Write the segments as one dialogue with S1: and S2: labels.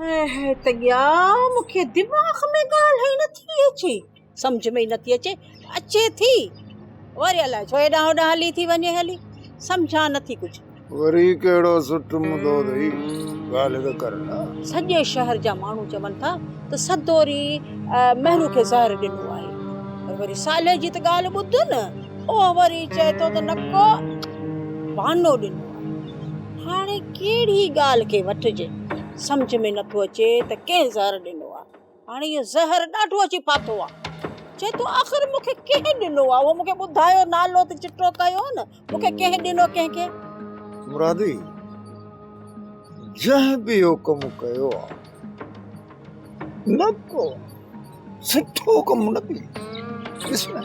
S1: اهي ته ڳيا مون کي دماغ ۾ ڳالهه ئي نٿي اچي، سمجهه ۾ ئي نٿي اچي، اچي ٿي وري الائي ڇو هيڏانهن هوڏانهن هلي ٿي وڃي هلي، سمجهان نٿي ڪجهه.
S2: وري ڪهڙو سٽ مندو اٿئي، ڳالهه ته ڪر نه.
S1: سڄي شهر جا ماڻهو چون ٿا ته سدوري مهرو کي زهر ڏنو آهي، پر وري صالح جي ته ڳالهه ٻڌ نه، اهو وري چئي ٿو ته نڪو بانو ڏنو آهي. هاڻي ڪهڙي ڳالهه کي وٺجي، سمجهه ۾ نٿو اچي ته ڪنهن زهر ڏنو آهي. هاڻي اهو زهر ڏاڍو اچي ڦاٿو آهي. چئي ٿو آخر مون کي ڪنهن ڏنو آهي؟ اهو مون کي ٻڌايو، نالو ته چٽو ڪيو نه، مون کي ڪنهن ڏنو ڪنهن کي؟
S2: مرادي، جنهن به اهو ڪم ڪيو آهي، نه ڪو سٺو ڪم نه پئي. ڏس نه،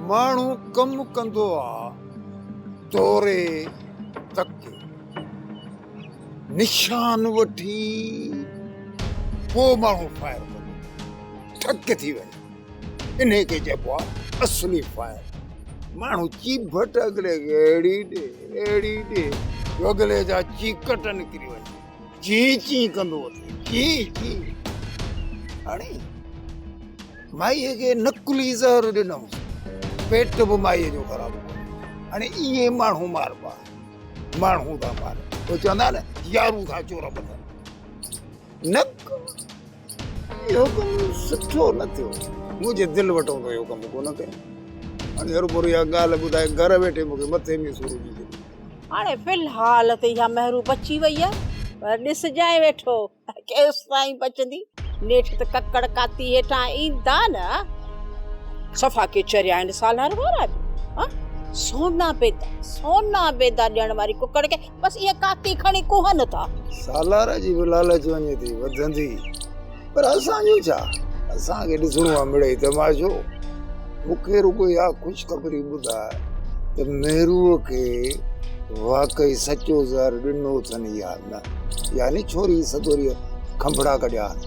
S2: ماڻهو ڪم ڪندو آ توري تڪي، نشان وٺي پوء ماڻهو فائر ڪندو، ٺڪ ٿي وڃي. انهي کي چئبو آ اصلي فائر. ماڻهو چيڀٽ اڳلي کي اهڙي ڏي، اهڙي ڏي جو اڳلي جا چيڪٽ نڪري وڃن. چين چين ڪندو اٿي، چين چين. هاڻي مائيء کي نقلي زهر ڏنائونس، پيٽ به مائيء جو خراب ڪيو. هاڻي ائين ماڻهو ماربا، ماڻهو ٿا مارن. هو چوندا نه يارون ٿا چور ٻڌن. نه اهو ڪم سٺو نه ٿيو. منهنجي دل وٽان تو اهو ڪم ڪونه ڪيو. هاڻي هروڀرو اها ڳالهه ٻڌائي گهر ويٺي مون کي مٿي ۾ سور وجهي ڇڏيو.
S1: هاڻي في الحال ته اها مهرو بچي وئي آهي، پر ڏسجانء ويٺو ڪيستائين بچندي. نيٺ ته ڪڪڙ ڪاتي هيٺان ايندا نه. صفا ڪي چريا آهن سالار وارا به. ها سونا بيدا سونا بيدا ڏيڻ واري ڪڪڙ کي بس اها ڪاتي کڻي ڪوهن ٿا.
S2: سالار جي به لالچ وڃي ٿي وڌندي پر اسان جو ڇا؟ اسان کي ڏسڻو آهي مڙئي تماشو. مون کي رڳو اها خوشخبري ٻڌاء ته مهروء کي واقعي سچو زهر ڏنو اٿن يا نه؟ يعني ڇوري سدوريء کنڀڙا ڪڍيا آهن.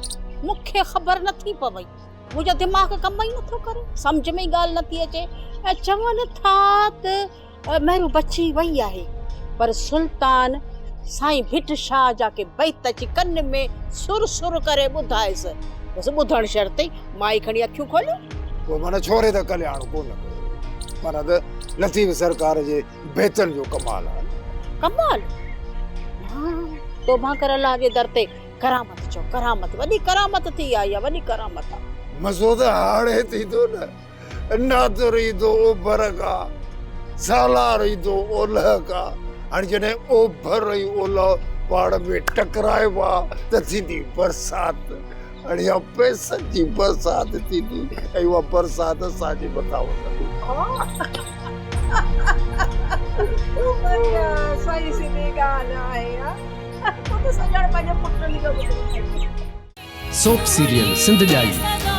S1: مون کي خبر نٿي پوي. منهنجو دماغ ڪم ئي نٿو ڪري. سمجهه ۾ ئي ڳالهه نٿي اچي. ۽ چون ٿا ته مهرو بچي وئي آهي پر سلطان سائين ڀٽ شاهه جا ڪي بيت اچي ڪن ۾ سر سر ڪري ٻڌايس. بس ٻڌڻ شرط ئي مائي کڻي اکيون کوليون.
S2: پوء معنيٰ ڇوري ته ڪلياڻ ڪونه ڪيو. معنيٰ ته لطيف سرڪار جي بيتن جو ڪمال آهي.
S1: ڪمال؟ ها توبهان ڪر الله جي در تي ڪرامت چئو ڪرامت وڏي ڪرامت ٿي آئي آهي وڏي ڪرامت آهي.
S2: مزو ته هاڻي ٿيندو نه. نادر ايندو اوڀر کان، سالار ايندو اولهه کان. هاڻي جڏهن اوڀر ۽ اولهه پاڻ ۾ ٽڪرائبا ته ٿيندي برسات. هاڻي اها پئسن جي برسات ٿيندي ۽ اها برسات اسان جي مٿان وسندي.
S1: صحيح سڌي ڳالهه آهي ها. تون ته سڄڻ پنهنجي پٽن جو ٻڌو.
S3: سوپ سيريل سنڌ ڄائي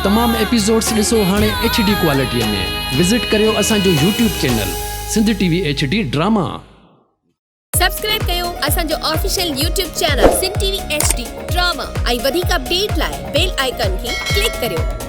S3: تمام ايپيسوڊس ڏسو هاڻي ايڇ ڊي ڪوالٽي ۾ وزٽ ڪريو اسان جو YouTube channel Sindh T V H D drama.
S4: Subscribe ڪيو اسان جو official YouTube channel Sindh T V H D drama ۽ وڌيڪ اپڊيٽ لاء بيل آئيڪان کي ڪلڪ ڪريو.